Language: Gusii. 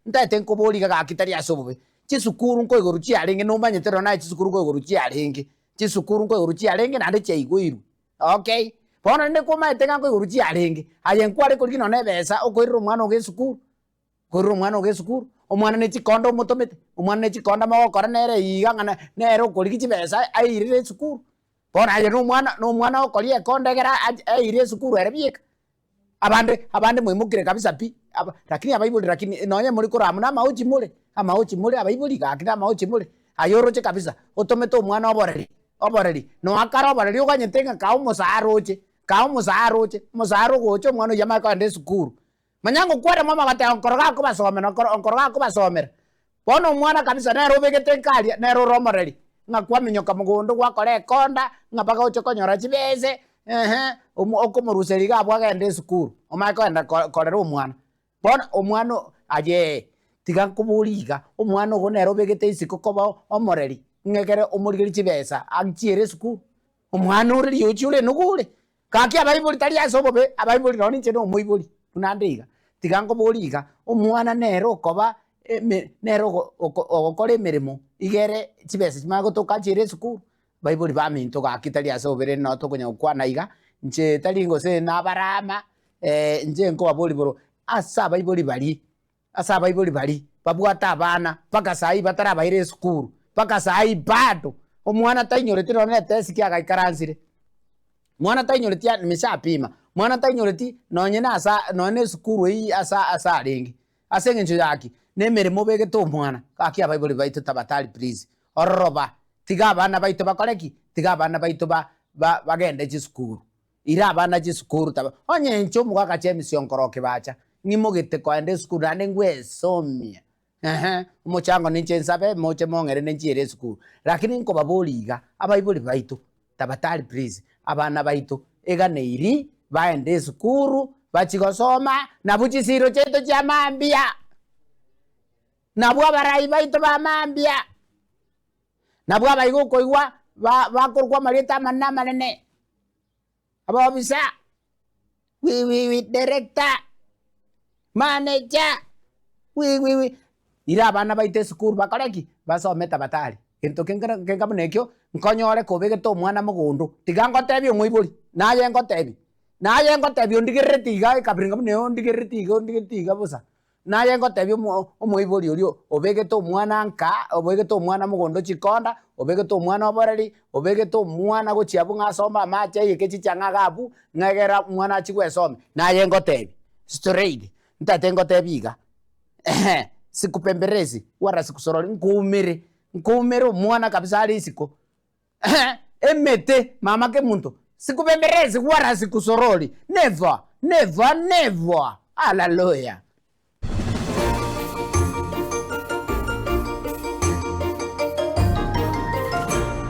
Ntaete nkoboria iga gaki tari ase obobe, chisukuru nkoigorwa chiarenge nomanyete nonye naye chisukuru nkoigorwa chiarenge, chisukuru nkoigorwa chiarenge naende chiaigoirwe, okay. Bono rende komaete ng'a nkoigorwa chiarenge, aye nkware korigia nonye na ebesa okoirera omwana ogo esukuru, okoirera omwana ogo esukuru, omwana ne chikonda omotomete, omwana ne chikonda mogokora nere iga ng'a nere okorigia chibesa airere esukuru. Bono aye na omwana na omwana okoria ekonda ekero aire esukuru ere bieka. Abande abande mwaimokire kabisa pi, aba lakini abaibori lakini nonye more korwa amo na amaochi more, amaochi more abaibori gaki na amaochi more, aye oroche kabisa, otomete omwana oboreri, oboreri, noakare oboreri oganyete ng'a kaa omosaara oche, kaa omosaara oche, omosaara ogocha omwana oyio amanye kogenda esukuru. Manya ngokwana mama agateba nkoro gakobasomera nkoro nkoro gakobasomera. Bono omwana kabisa nere obegete nkaria, nere ore omoreri, ng'a kwaminyoka mogondo gwakora ekonda, ng'a mpaka oche konyora chibese, ehe, omo okomoruseria iga abwo agende esukuru, omanye kogenda ko korera omwana. Bono omwana o ayee, tiga nkoborie iga, omwana ogo nere obegete isiko koba omoreri, ng'a ekere omorigerie chibesa achiere esukuru, omwana ore riochi ore enugu ore. Gaki abaibori tari ase obobe, abaibori nonye ninche nomoibori buna nde iga, tiga nkoborie iga, omwana nere okoba eme nere ogo oko ogokora emeremo iga ere chibesa chimanye gotoka achiere esukuru, baibori baminto gaki tari ase obobe rende nabo tokonya gokwana iga, inche tari gose nabarama inche nkobaboria igoro ase abaibori baria. Ase abaibori baria babwate abana mpaka saa hii batarabaira esukuru, mpaka saa hii bado omwana tainyoreti nonye na etesiki agaikaransire, mwana tainyoreti nimeshapima, mwana tainyoreti nonye na asa nonye na esukuru eywo asa ase arenge, ase eng'encho ya ki? Na emeremo obegete omwana, gaki abaibori baito tabatari please, ororoba, tiga abana baito bakore ki? Tiga abana baito ba ba bagende chisukuru. Ira abana chisukuru taba onye inche omogaka James onkorokia bacha, ng'imogete koenda esukuru naende ngwesomia ehe, omochango ninche nsabe moche mong'ere ninchiere esukuru. Lakini nkobaboria iga, abaibori baito tabatari please, abana baito eganeiri baende esukuru bachie gosoma nabwo chisiro chiaito chia mambia, nabwo abarai baito ba mambia, nabwo abaiga okoigwa ba bakorokwa amarieta amanene amanene. Abobisa, wiwiwi, director, manager, wiwiwi, ira abana baito esukuru bakore ki? Basome tabatari. Gento kenge kenga buna ekio, nkonyore kobegete omwana mogondo, tiga ngotebie omoibori, naye ngotebie, naye ngotebie ondigerereti iga ekabiringa buna eye ondigerereti iga ondigerereti iga bosa. Naye ngotebia omoibori oria obegete omwana nka, obegete omwana mogondo chikonda, obegete omwana oboreri, obegete omwana gochia abwo ng'a asome amache aiyeke chichang'a iga abwo, ng'a egere omwana achie goesomia. Naye ngotebia, straight, ntaete ngotebie iga, ehe, sikupembelezi wala sikusorori, nkoumere, nkoumere omwana kabisa are isiko. Emete, mama kemunto, sikubembelezi wala sikusorori, never, never, never, hallelujah.